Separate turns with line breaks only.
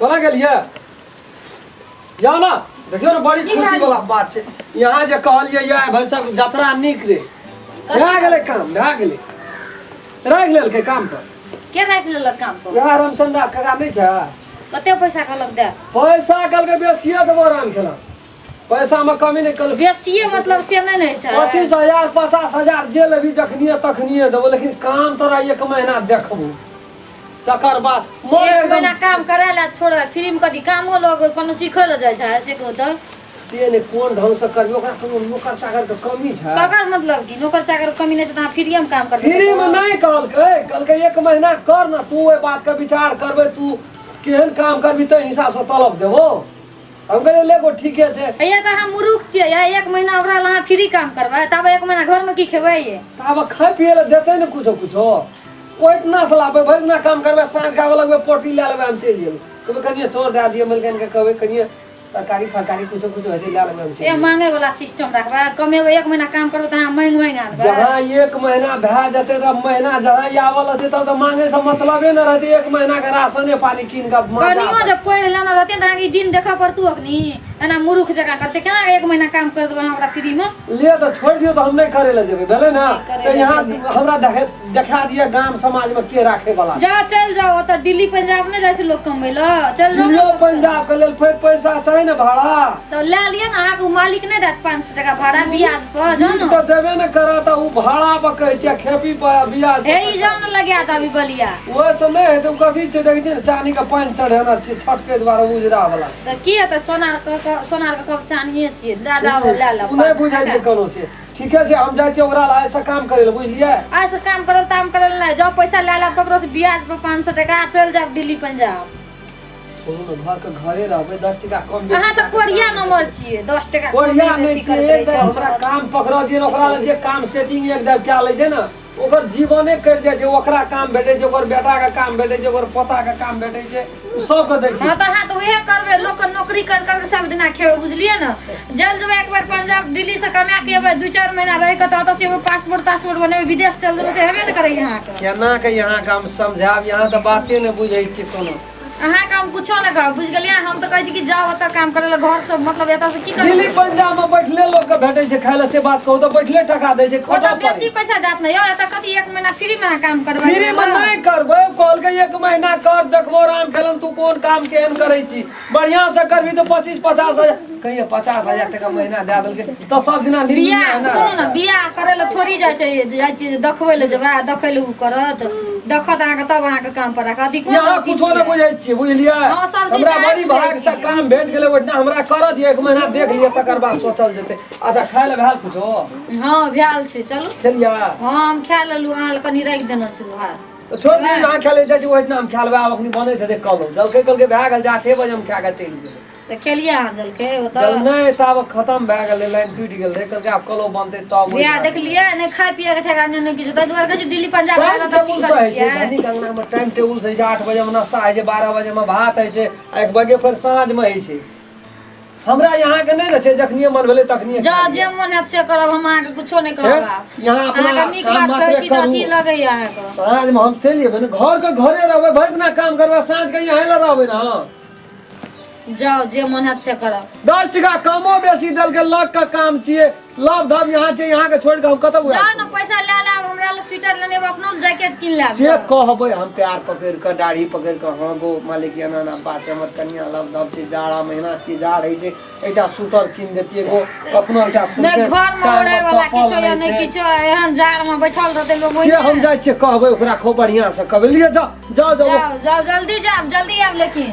कोना गेलियै जाउ ने देखियौ ने बड़ी
की
खुशी
भेल?
वाला बात छै यहाँ जे कहलियै ये भरिसक जतरा नीक रे भए गेलै काम भए गेलै राखि लेलकै काम पर
के राखि लेलक काम पर
वएह रामचंद्र काका नहि छै
कते पैसा कहलक दे
पैसा कहलकै बेसिए देबो राम खेला पैसा में कमी नहि कहलकै
बेसिए मतलब से नहि ने छै
25,000 50,000 जे लेबही जखनिए तखनिए देबो लेकिन काम तोरा एक महीना देखबो तकर बाद मन
एक
एकदम
महीना काम करै ला छोड़ फ्री में कथी कामो लोग कोनो सीखै ला जाइ छै से कहू तऽ
से नहि कोन ढंग से करबी ओकरा कोनो नौकर चाकर के कमी छै
ककर मतलब की नौकर चाकर कमी नहि छै तऽ अहाँ फ्रीए में काम करबै
फ्री में नहि कहलकै कहलकै एक महीना कर ने तू ओहि बात के विचार करबै तू केहन काम करबी ताहि हिसाब से तलब देबो हम कहलियै ले गो ठीके छै
हैया तऽ अहाँ मूर्ख छियै या एक महीना ओकरा लए अहाँ फ्री काम करबै तब एक महीना घरमे की खेबै ये
तऽ आब खाय पियै लए देतै ने कुछो कुछो ओहिना से लाबै भरि दिना काम करबै साँझ के आबऽ लगबै पोटी लए लेबै हम चलि जेबै कहबै कनिए चाउर दए दिअ मलकानि के कहबै कनिए तरकारी फरकारी कुछो कुछो हेतै लए लेबै हम
ए
चलि जेबै।
मांगे वाला सिस्टम रखबै कमेबै एक महीना काम करबै तऽ अहाँ मांगि मांगि आनबै
जहाँ एक महीना भए जेतै तऽ महीना जहाँ आबऽ लगतै तब तऽ मांगे से मतलबे ने रहतै एक महीना के राशने पानी कीन कऽ मजा
कनियो जे पढ़ि लेने रहतियै तऽ अहाँके ई दिन देखऽ पड़तू अखनी एना मूर्ख जकाँ करतै केना एक महीना काम कर देबै अहाँ ओकरा फ्रीमे
ले तऽ छोड़ि दियौ तऽ हम नहि करै लए जेबै भेलै ने
नहि करै
तऽ
लए
यहाँ
जेबै।
हमरा देखे देखा दिअ गाम समाज में के राखे वाला
जाओ चलि जाओ ओतऽ दिल्ली पंजाब नहि जाइ छै लोक कमबै लए चलि जाओ ने
दिल्लियो
लोक सब।
पंजाब के लेल फेर पैसा चाही ने भाड़ा
तऽ लए लिअ ने अहाँके ओ मालिक नहि देत 500 टका भाड़ा ब्याज पर जाउ ने
तऽ देबे ने करत आ ओ भाड़ा पर कहै छै खेती पर आ ब्याज
हे ई जाउ ने लगा दे अभी बलिया
ओहि से नहि हेतै ओ कथी छै देखै ने चानी के पानि चढ़ेना छै छटके दुआरे उजरा वाला
तऽ की हेतै सोनार के सोनार के कप चानिये छियै दए दऽ लए ले
ओ नहि बुझै छै कोनो से ठीके छै हम जाइ छियै ओकरा लए आइसँ काम करै लए बुझलियै
आइसँ काम करल ताम करल नहि जाउ पैसा लए लेब ककरो से ब्याज पर 500 टका चलि जायब दिल्ली पंजाब
छोड़ू ने घरके घरे रहबै 10 टका कम बेसी
अहाँ तऽ कोढ़िया नम्बर छियै 10 टका कमे
कोढ़िया नहि
बेसी
छियै
करैत रहै
एक बेर हमरा
छियै
काम पकड़ दियै ने ओकरा लग जे काम सेटिंग एक बेर कए लै छै ने ओकर जीवने कटि जाइ छै ओकरा काम भेटै छै ओकर बेटाके काम भेटै छै ओकर पोताके काम भेटै छै ओ सबके दै छै
हँ तऽ अहाँ तऽ उएह करबै लोकके नौकरी कर कर सब दिना खेबै बुझलियै ने जल जेबै एक बेर पंजाब दिल्ली से कमा के एबै 2-4 महीना रहि कऽ तऽ ओतऽ से एगो पासपोर्ट तासपोर्ट बनेबै विदेश चल जेबै से हेबे ने करैए अहाँके
केना के यहाँके हम समझायब यहाँ तऽ बाते नहि बुझै छियै कोनो
अहाँके हम कुछो नहि कहब बुझि गेलियै हम तऽ कहै छी कि जाउ ओतऽ काम करै लए घर से मतलब एतऽ से की करबै
दिल्ली पंजाब में बैठले लोग के भेटै छै खाय लए से बात कहू तऽ बैठले टका दै छै
ओतऽ
खटऽ
बेसी
पड़ै
पैसा देत ने यौ एतऽ कथी एक महीना फ्री मे अहाँ काम करबै
फ्री में नहि करबै कहलकै एक महीना कर देखबो राम खेलन तू कोन काम केहन करै छी बढ़िया से करबी तऽ 25-50 हजार कहिए 50,000 टका महीना दए देलकै तऽ सब दिना नींद
बियाह
एना
सुनू ने बियाह करै लए थोड़ी जाइ छै जाइ छै देखबै लए जेबै आ देखै लए ओ करत देखत अहाँके तब अहाँके काम पर राखत ई कोन
यहाँ
अथी
कुछो नहि
छियै?
बुझै छियै बुझलियै
हँ, सब चीज
हमरा
अहाँ
बड़ी
बुझै
भाग से
छियै।
काम भेट गेलै ओहिठिना हमरा करऽ दिअ एक महीना देख लिअ तकर बाद सोचल जेतै अच्छा खाय लए भेल कुछो
हँ भेल छै चलू
खेलियै
हँ हम खा लेलहुँ अहाँ लए कनि राखि देने छलहुँ भात
तऽ छोड़ि दियौ अहाँ खेलै जाइ छी ओहिठिना हम खा लेबै आब अखनी बनै छै कहलहुँ जलखै कहलकै भए गेल छै 8 बजे हम खा कऽ चलि जेबै
तऽ खेलियै अहाँ जलखै ओतऽ
जल नहि ताब खतम भए गेलै लाइन टूटि गेल रहै कहलकै आब कलो बनतै तब
बियाह देखलियै नहि खाय पियै के ठेकान नहि किछु ताहि दुआरे कहै छी दिल्ली पंजाब
टाइम
गेल तऽ की
टेबुल से
करै
होइ छै
छियै
धनिक अंगनामे टाइम टेबुल से होइ छै 8 बजेमे नाश्ता होइ छै 12 बजेमे भात होइ छै आ 1 बजे फेर साँझमे होइ छै हमरा यहाँके नहि ने छै जखनिए मन भेलै तखनिए
जा
खा
जे
लिअ।
मन हैत से करब हम अहाँके कुछो नहि कहब आब
यहाँ अपना
अहाँके नीक
काम
बात कहै
मात्रे
छी तऽ
करू
अथी लगैया अहाँके
साँझमे हम चलि जेबै ने घरके घरे रहबै भरि दिना काम करबै साँझके यहाँ लए रहबै ने
जाउ जे मन हैत से करब
10 टका कमो बेसी देलकै लग के काम छियै लव धब यहाँ छै यहाँ के छोड़ि कऽ हम कतऽ
जाउ ने पैसा लए लेब हमरा लए स्वेटर लेने एब अपनो लए जैकेट कीन लेब
से कहबै हम प्यार पकड़ि कऽ दाढ़ी पकड़ि कऽ हँ गो मालिक एना एना बात छै हमर कनिया लव धब छै जाड़ा महीना छियै जाड़ होइ छै एकटा स्वेटर कीन देतियै गो अपनो एकटा फुल
नहि
पैंट,
घर में
टांग
ओढ़े
मे
वाला
चप्पल
किछो या
नहि
नहि
छै।
किछो एहन जाड़ में बैठल रहतै लोग
से हम जाइ छियै कहबै ओकरा खूब बढ़िआँ से कहबै लिअ जाउ जाउ जाउ
जाओ जाओ जल्दी जाओ जल्दी आब लेकिन